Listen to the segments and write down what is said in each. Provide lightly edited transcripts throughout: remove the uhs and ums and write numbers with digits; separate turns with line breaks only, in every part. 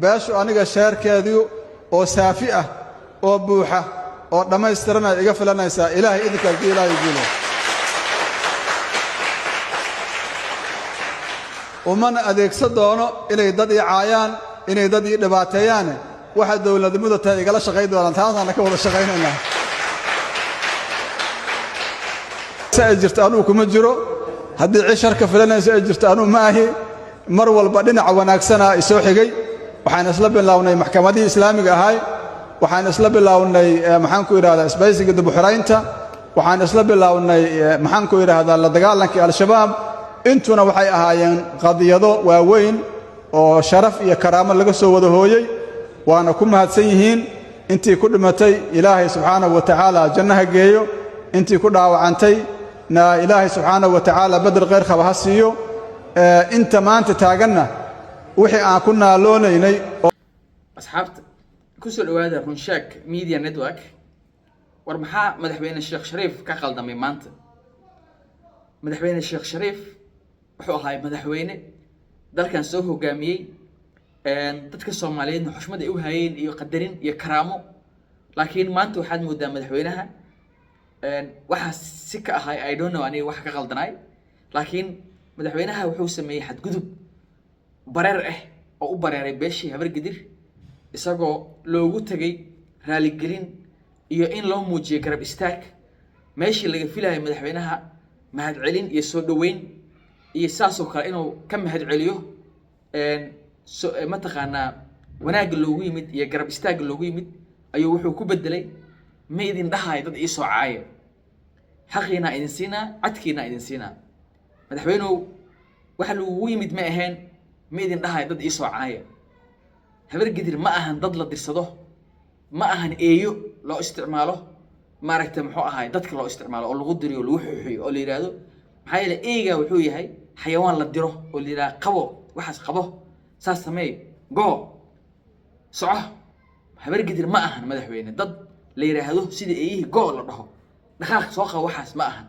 Beeshu aniga share-keedii oo saafi ah oo buuxa oo dhammaystiran ay iga filanaysaa, Ilaahay idinka haddii Ilaahay guulo. Umana adeegsan doono inay dad ii caayaan, inay dad ii dhibaateeyaane. Waxa dowladnimadu tahay igala shaqayn doonaan, taasaana ka wada shaqaynaynaa. Si ay jirto anugu kuma jiro. Haddii cishar ka filanayso ay jirto, anugu ma ahi. Mar walba dhinaca wanaagsana isoo xigay. Waxaan isla bilownay maxkamadihii islaamiga ahay, waxaan isla bilownay, maxaan ku idhahdaa, isbaysiga dibuxuraynta, waxaan isla bilownay, maxaan ku idhaahdaa, la dagaalankii Al-Shabaab. Intuna waxay ahaayeen qadiyado waaweyn oo sharaf iyo karaamo laga soo wada hooyey, waana ku mahadsan yihiin. Intii ku dhimatay, Ilaahay subxaanahu wa tacaala jannaha geeyo. Intii ku dhaawacantay na Ilaahay subxaanahu wa tacaala bedel khayr qaba ha siiyo. Inta maanta taaganna wixii aan ku naaloonaynay.
Asxaabta, kusoo dhawaada Runshaak Media Network. War maxaa madaxweyne Sheekh Shariif ka qaldamay maanta? Madaxweyne Sheekh Shariif wuxuu ahaa madaxweyne dalkan soo hogaamiyey, dadka Soomaaliyeedna xushmad ay u hayeen iyo qadarin iyo karaamo. Laakiin maanta waxaad moodaa madaxweynaha waxaa si ka ahay, I don't know aniga waxa ka qaldanaay, laakiin madaxweynaha wuxuu sameeyey xadgudub bareer ah oo u bareeray beeshii Habargidir, isagoo loogu tegay raaligelin iyo in loo muujiyay garab istaag, meeshii laga filayo madaxweynaha mahadcelin iyo soo dhoweyn iyo saasoo kale inuu ka mahadceliyo so mataqaanaa wanaagga loogu yimid iyo garab istaagga loogu yimid, ayuu wuxuu ku bedelay: "Ma idin dhahayo dad iisoo caaya, xaqiinaa idin siinaa, cadkiinaa idin siinaa." Madaxweynuhu, waxa lagugu yimid ma ahayn "ma idin dhahayo dad iisoo caaya". Habargidir ma ahan dad la dirsado, ma ahan eeyo loo isticmaalo, maaragtay, muxuu ahaay, dadka loo isticmaalo oo lagu diriyo, lagu xuxiyo oo la yidhaahdo. Maxaa yeele, eyga wuxuu yahay xayawaan la diro oo la yidhahdo qabo waxaas, qabo saas, sameey, go, soco. Habargidir ma ahan, madaxweyne, dad la yidhaahdo sida eeyihii go la dhaho, dhaqaaq, soo qabo waxaas, ma ahan.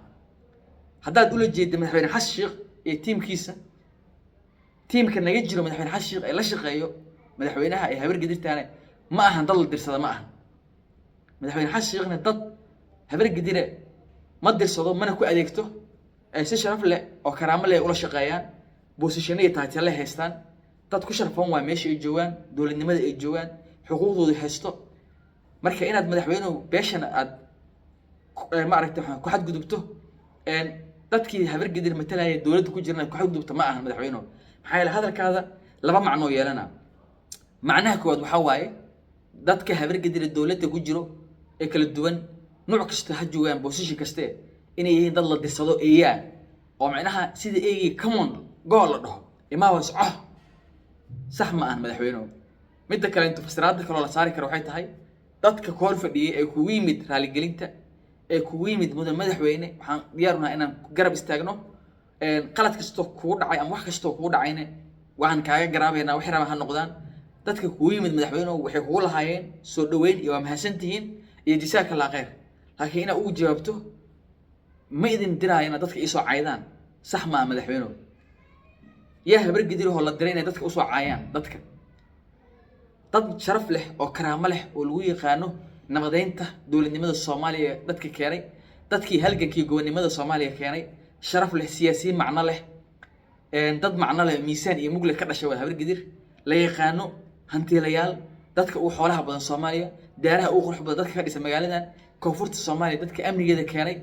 Haddaad ula jeedda madaxweyne Xasan Sheekh iyo tiimkiisa, tiimka naga jiro madaxweyne Xasan Sheekh ee la shaqeeyo madaxweynaha ee Habargidirtaane, ma ahan dad la dirsada, ma ahan. Madaxweyne Xasan Sheekhna dad Habargidire ma dirsado, mana ku adeegto. Ay si sharaf leh oo karaamo leh ula shaqeeyaan, position iyo title haystaan, dad ku sharfan waa meesha ay joogaan, dowladnimada ay joogaan, xuquuqdooda haysto. Marka inaad, madaxweynuhu, beeshana aad maaragtay waxaan ku xadgudubto, dadkii Habargidir matalaya dowladda ku jirana ku xadgudubto, ma ahan, madaxweynuhu. Maxaa yeele, hadalkaada laba macnoo yeelana. Macnaha koowaad waxaa waaye dadka Habargidira dowladda ku jiro ee kala duwan, nuuc kasta ha joogaan, position kaste, inay yihiin dad la dirsado, eeyaa oo macnaha sida eegii "come on, go" la dhaho, imaawa, soco. Sax ma ahan, madaxweynuhu. Midda kale, intu fasiraada kaloo la saari karo waxay tahay dadka koor fadhiyey ee kugu yimid raaligelinta, ee kugu yimid "Mudan madaxweyne, waxaan diyaar unahay inaan ku garab istaagno, qalad kastoo kugu dhacay ama wax kastoo kugu dhacayne waxaan kaaga garaabaynaa", waxay rabaan ha noqdaan. Dadka kugu yimid, madaxweynuhu, waxay kugu lahaayeen soo dhoweyn iyo waa mahadsantihiin iyo jasaaka Allah khayr. Laakiin inaad ugu jawaabto "ma idin diraayo inaad dadka iisoo caydaan", sax maa, madaxweynuhu. Yaa Habargidirahoo la diray inay dadka usoo caayaan? Dadka dad sharaf leh oo karaamo leh oo lagu yaqaano nabadeynta dowladnimada Soomaaliya, dadka keenay, dadkii halgankii gobonimada Soomaaliya keenay, sharaf leh, siyaasiyiin macno leh, dad macno leh, miisaan iyo mugle ka dhashay waa Habargidir, la yaqaano, hantiilayaal, dadka ugu xoolaha badan Soomaaliya, daaraha ugu qurux badan dadka ka dhisa magaaladan koonfurta Soomaaliya, dadka amnigeeda keenay,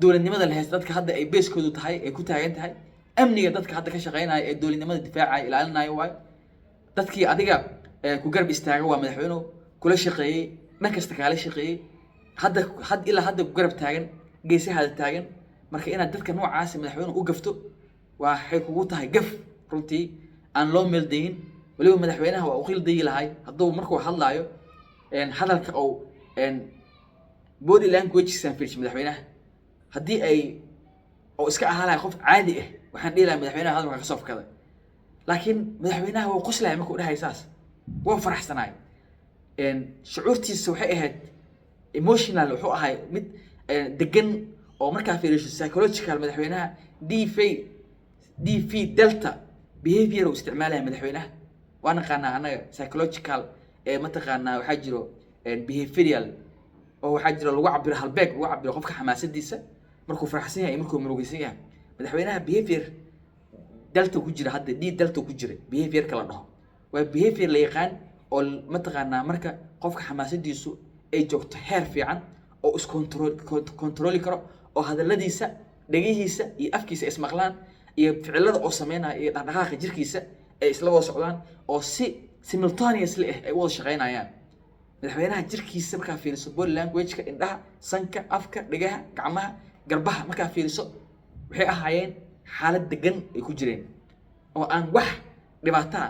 dowladnimada la haysta dadka hadda ay beeskoodu tahay, ay ku taagan tahay amniga, dadka hadda ka shaqeynaya ee dowladnimada difaacaya, ilaalinaya waayo. Dadkii adiga ku garab istaaga waa, madaxweynuhu, kula shaqeeyey, dhan kasta kaala shaqeeyey, hadda had ilaa hadda ku garab taagan, geesahaada taagan. Marka inaad dadka noocaasi, madaxweynuhu, u gafto waxay kugu tahay gaf runtii aan loo meeldayin. Weliba madaxweynaha waa u qildayi lahay hadduu markuu hadlaayo hadalka ou body languagesaan fiirshay madaxweynaha. Haddii ay oo iska ahaa lahay qof caadi ah, waxaan dhihi lahay madaxweynaha hadalka ka soo fakaday. Laakiin madaxweynaha wuu qoslaya markuu dhahay saas, waa faraxsanaay. Shucuurtiisa waxay ahayd emotional, wuxuu ahay mid degan oo markaa fiiriso psychological madaxweynaha d v d v delta behavior uu isticmaalaya madaxweynaha. Waa naqaanaa annaga psychological ee mataqaanaa, waxaa jiro behavioral oo waxaa jiro lagu cabiro, halbeeg lagu cabiro qofka xamaasadiisa markuu faraxsan yahay iyo markuu murugaysan yahay. Madaxweynaha behavior delta ku jira hadda, d delta ku jira. Behaviorka la dhaho waa behavior la yaqaan oo mataqaanaa marka qofka xamaasadiisu ay joogto heer fiican oo iscontrol controli karo, oo hadaladiisa, dhegihiisa iyo afkiisa ismaqlaan, iyo ficilada oo sameynaya iyo dhaqdhaqaaqa jirkiisa ay isla wada socdaan oo si simultaneously ah ay u wada shaqeynayaan. Madaxweynaha jirkiisa markaa fiiriso, body language-ka, indhaha, sanka, afka, dhegaha, gacmaha, garbaha markaa fiiriso, waxay ahaayeen xaalad degan ay ku jireen oo aan wax dhibaataa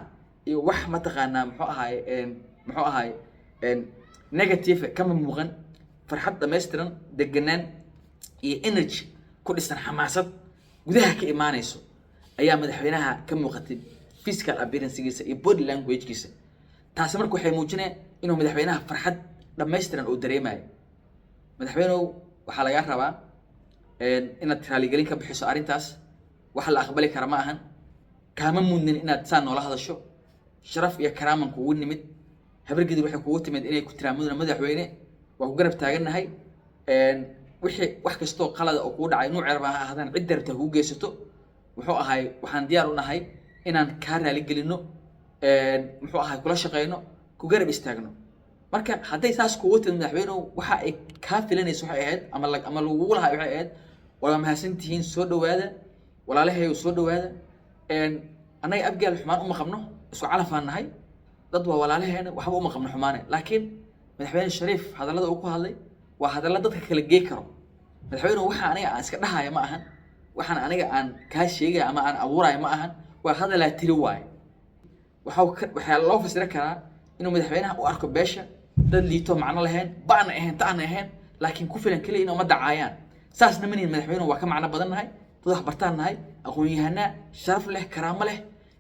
iyo wax mataqaanaa muxuu ahaay negative kama muuqan. Farxad dhammaystiran, deganaan iyo energy ku dhisan xamaasad gudaha ka imaanayso ayaa madaxweynaha ka muuqatay physical appearancegiisa iyo body languagekiisa. Taasi marka waxay muujinaya inuu madaxweynaha farxad dhammaystiran uu dareemayo. Madaxweynow, waxaa lagaa rabaa inaad raaligelin ka bixiso arrintaas. Wax la aqbali kara ma ahan, kaama mudnin inaad saa noola hadasho. Sharaf iyo karaaman kugu nimid. Habargedir waxay kugu timid inay ku tiraa: "Mudana madaxweyne, waa ku garab taagannahay." Wixii wax kastoo qalada oo kugu dhacay, nuuc yarba ha ahaadaan, cidda rabta kugu geysato, muxuu ahay, waxaan diyaar u nahay inaan kaa raaligelino, muxuu ahay, kula shaqeyno, ku garab istaagno. Marka hadday saas kugu timid, madaxweynuhu waxa ay kaa filanayso waxay ahayd ama lagugu lahaa waxay ahayd: "Waa mahadsantihiin, soo dhawaada, walaalahayow, soo dhawaada. Annaga Abgaal xumaan uma qabno, isku calafaan nahay, dad waa walaalaheena, waxba uma qabno xumaane." Laakiin madaxweyne Shariif hadallada uu ku hadlay waa hadalla dadka kala gey karo. Madaxweynuhu, waxa aniga aan iska dhahaya ma ahan, waxaan aniga aan kaa sheegaya ama aan abuuraya ma ahan, waa hadalaa tiri waaye. Waxaa loo fasiri karaa inuu madaxweynaha u arko beesha dad liito, macno lahayn, ba'na ahayn, ta'na ahayn, laakiin ku filan keliya inay ummadda caayaan. Saasna manihin, madaxweynuhu. Waa ka macno badan nahay, dad wax bartaan nahay, aqoon-yahanaa sharaf leh, karaamo leh.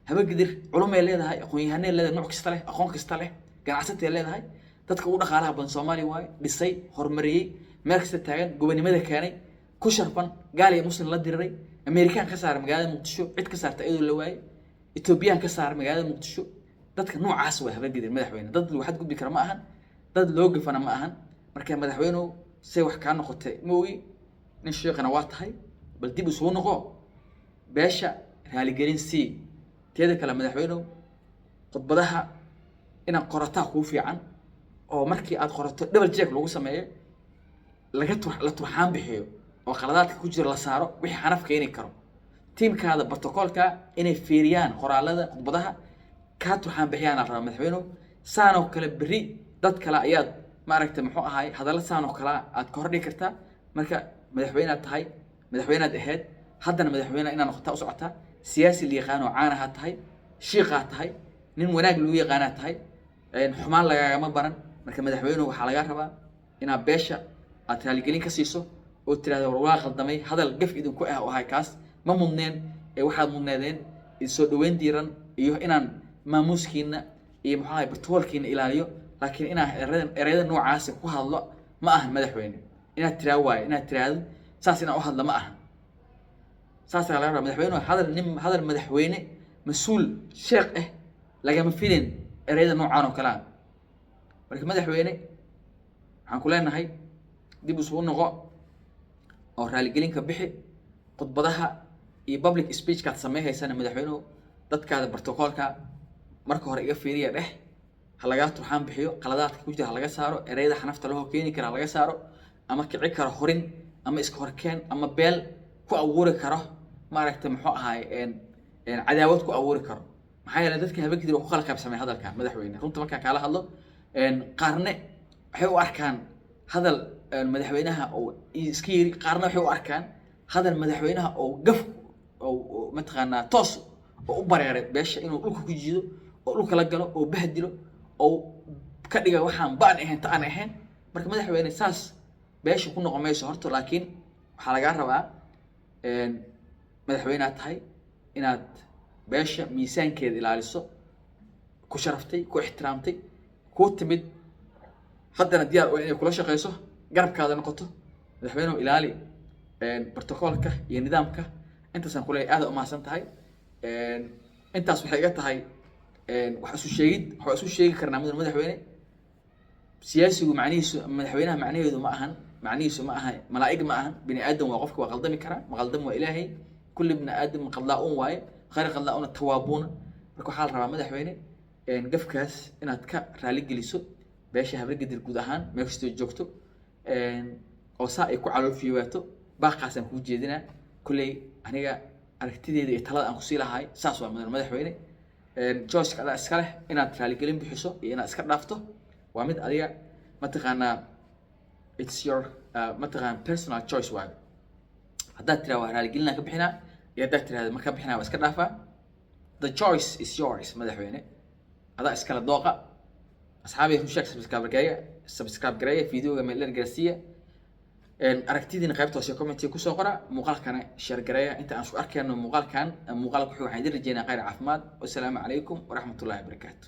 Habagidir culumay leedahay, aqoon-yahanay leedahay, nooc kasta leh, aqoon kasta leh, ganacsatay leedahay. Dadka ugu dhaqaalaha badan Soomaaliya waaye, dhisay, horumariyey, meel kasta taagan, gobonimada keenay, ku sharfan, gaal iyo muslim la diriray, Amerikaan ka saaray magaalada Muqdisho, cid ka saarta iyadoo la waayey, Etoobiyaan ka saaray magaalada Muqdisho. Dadka noocaas waa Habagidir, madaxweyne. Dad lagu xadgudbi kara ma ahan, dad loo gafana ma ahan. Marka madaxweynuhu, say wax kaa noqotay ma ogi, nin sheekana waa tahay, bal dib isugu noqo, beesha raaligelin sii. Teeda kale, madaxweynuhu, khudbadaha inaad qorataa kuu fiican, oo markii aad qorato double check lagu sameeyo, laga tur la turxaan bixiyo oo qaladaadka ku jira la saaro, wixii xanaf keeni karo. Tiimkaada protocolka inay fiiriyaan qoraalada khudbadaha, kaa turxaan bixiyaan la rabaa, madaxweynuhu. Saanoo kale berri dad kale ayaad maaragtay, muxuu ahaay, hadallo saanoo kale aad ka hordhigi kartaa. Marka madaxweynead tahay, madaxweynead ahayd, haddana madaxweyne inaad noqotaa u socotaa. Siyaasi la yaqaano caanaha tahay, shiiqaa tahay, nin wanaag lagu yaqaanaa tahay, xumaan lagagama baran. Marka madaxweynuhu, waxaa laga rabaa inaad beesha aad raaligelin ka siiso oo tirahda: "War, waa qaldamay, hadal gaf idinku ah oo ahay kaas, ma mudneen ee waxaad mudneedeen soo dhaweyn diiran iyo inaan maamuuskiina iyo, muxuu ahay, bartoolkiina ilaaliyo, laakiin inaan ereyada noocaasi ku hadlo ma ahan, madaxweyne." Inaad tiraa waayo, inaad tiraahdo saas inaan u hadlo ma ahan. Saasaa laga rabaa, madaxweynuhu. Hadal nin, hadal madaxweyne mas-uul sheekh ah lagama filin ereyada noocaan oo kale ah. Marka madaxweyne, waxaan ku leenahay dib isugu noqo oo raaligelinka bixi. Khudbadaha iyo public speechkaad sameynhaysana, madaxweynuhu, dadkaada protocolka marka hore iga fiiriya dheh, ha lagaa turxaan bixiyo, qaladaadka ku jira ha laga saaro, ereyada xanafta loo keeni kara ha laga saaro, ama kici karo horin ama iska horkeen ama beel ku abuuri karo, maaragtay, muxuu ahaay, cadaawad ku abuuri karo. Maxaa yeelay dadka Habargidir waa ku kala qaybsamay hadalkan, madaxweyne. Runta markaan kaala hadlo, qaarne waxay u arkaan hadal madaxweynaha oo iska yiri, qaarna waxay u arkaan hadal madaxweynaha oo gaf oo mataqaanaa toos oo u bareeray beesha inuu dhulka ku jiido oo dhulka la galo oo bahdilo oo ka dhiga waxaan baan ahayn, ta aan ahayn. Marka madaxweyne, saas beesha ku noqon mayso horta, laakiin waxaa lagaa rabaa, madaxweynead tahay, inaad beesha miisaankeeda ilaaliso, ku sharaftay, ku ixtiraamtay, kuu timid, haddana diyaar u inay kula shaqeyso, garabkaada noqoto. Madaxweynuhu, ilaali protocolka iyo nidaamka. Intaasaan kuleeyahay, aada umahadsan tahay. Intaas waxay iga tahay. Wax isu sheegid, wax isu sheegi karnaa, mudan madaxweyne. Siyaasigu macnihiisu, madaxweynaha macnaheedu ma ahan, macnihiisu ma aha malaa'ig, ma ahan bini aadam. Waa qofka, waa qaldami karaa, ma qaldam waa Ilaahay. كل ابن آدم خطاء waaye, خير الخطائين التوابون. Marka waxaa la rabaa, madaxweyne, gafkaas inaad ka raali geliso beesha Habargidir guud ahaan meel kastoo joogto, oo saa ay ku calool fiiwaato. Baaqaasaan kuu jeedinaa. Kolley aniga aragtideeda iyo talada aan kusii lahay saas waa, mudan madaxweyne. Choice-ka adaa iska leh inaad raaligelin bixiso iyo inaad iska dhaafto, waa mid adiga mataqaanaa, it's your mataqaana personal choice waayo. Haddaad tiraa waa raaligelinaan ka bixinaa iyo haddaad tirahda ma ka bixinaa, waa iska dhaafaa, the choice is yours, madaxweyne, adaa iskala dooqa. Asxaabi Runsheeg, subscribe gareeya, subscribe gareeya, videoga meel dheer gaarsiiya. Aragtidiina qaybta hoose commentiga kusoo qora, muuqaalkana share gareeya. Inta aan isku arkayno muuqaalkan muuqaalka wuxuu, waxaan idin rajeynaa khayr, caafimaad. Wasalaamu calaykum waraxmatullahi wabarakaatu.